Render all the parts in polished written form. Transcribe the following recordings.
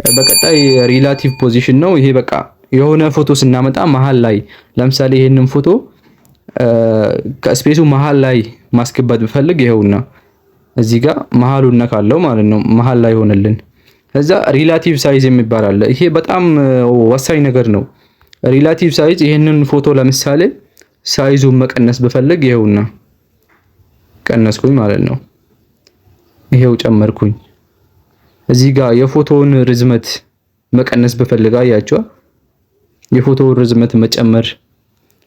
በቀጣይ relative position ነው። ይሄ በቃ የሆነ ፎቶ ስናመጣ መሀል ላይ፣ ለምሳሌ ይሄንን ፎቶ ከ space ኡ መሀል ላይ ማስገባት ብፈልግ ይኸውና እዚህ ጋር መሀሉን ነካለው ማለት ነው። መሀል ላይ ሆነልን። ከዛ relative size የሚባል አለ። ይሄ በጣም ወሳኝ ነገር ነው። Relative size ይሄንን ፎቶ ለምሳሌ size ኡን መቀነስ ብፈልግ ይኸውና ቀነስኩኝ ማለት ነው። ይሄው ጨመርኩኝ። እዚህ ጋር የፎቶውን ርዝመት መቀነስ ብፈልግ አያችኋ፣ የፎቶውን ርዝመት መጨመር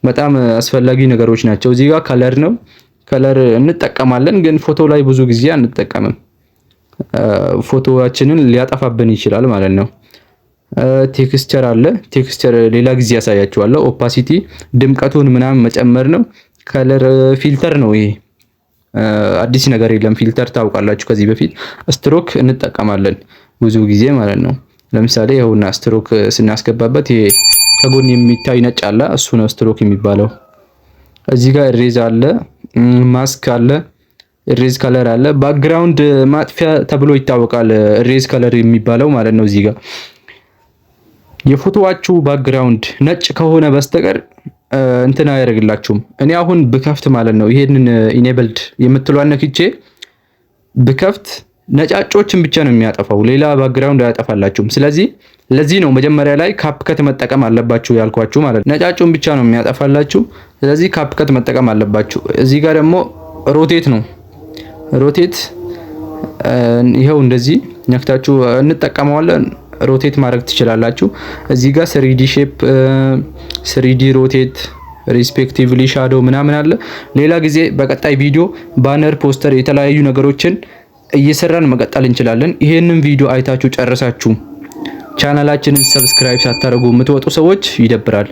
በጣም አስፈላጊ ነገሮች ናቸው። እዚህ ጋር color ነው። Color እንጠቀማለን፣ ግን ፎቶ ላይ ብዙ ጊዜ አንጠቀምም። ፎቶዋችንን ሊያጠፋብን ይችላል ማለት ነው። Texture አለ። Texture ሌላ ጊዜ ያሳያችኋለሁ። Opacity ድምቀቱን ምናምን መጨመር ነው። Color filter ነው ይሄ፣ አዲስ ነገር የለም። Filter ታውቃላችሁ ከዚህ በፊት። ስትሮክ እንጠቀማለን ብዙ ጊዜ ማለት ነው። ለምሳሌ ይኸውና ስትሮክ ስናስገባበት ይሄ ከጎን የሚታይ ነጭ አለ፣ እሱ ነው ስትሮክ የሚባለው። እዚህ ጋር erase አለ፣ ማስክ አለ፣ erase color አለ። Background ማጥፊያ ተብሎ ይታወቃል። Erase color የሚባለው ማለት ነው። እዚህ ጋር የፎቶዋችሁ background ነጭ ከሆነ በስተቀር እንትን አያደርግላችሁም። እኔ አሁን ብከፍት ማለት ነው፣ ይሄንን enabled የምትለዋን ነክቼ ብከፍት ነጫጮችን ብቻ ነው የሚያጠፋው፣ ሌላ background አያጠፋላችሁም። ስለዚህ ለዚህ ነው መጀመሪያ ላይ CapCut መጠቀም አለባችሁ ያልኳችሁ ማለት ነው። ነጫጩን ብቻ ነው የሚያጠፋላችሁ። ስለዚህ CapCut መጠቀም አለባችሁ። እዚህ ጋር ደግሞ rotate ነው። Rotate ይኸው እንደዚህ ነክታችሁ እንጠቀመዋለን። Rotate ማድረግ ትችላላችሁ። እዚህ ጋር 3D shape፣ 3D rotate respectively shadow ምናምን አለ። ሌላ ጊዜ በቀጣይ ቪዲዮ banner፣ poster፣ የተለያዩ ነገሮችን እየሰራን መቀጠል እንችላለን። ይሄንን ቪዲዮ አይታችሁ ጨርሳችሁ ቻናላችንን subscribe ሳታደርጉ የምትወጡ ሰዎች ይደብራል።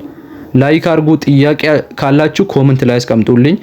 Like አድርጉ። ጥያቄ ካላችሁ comment ላይ አስቀምጡልኝ።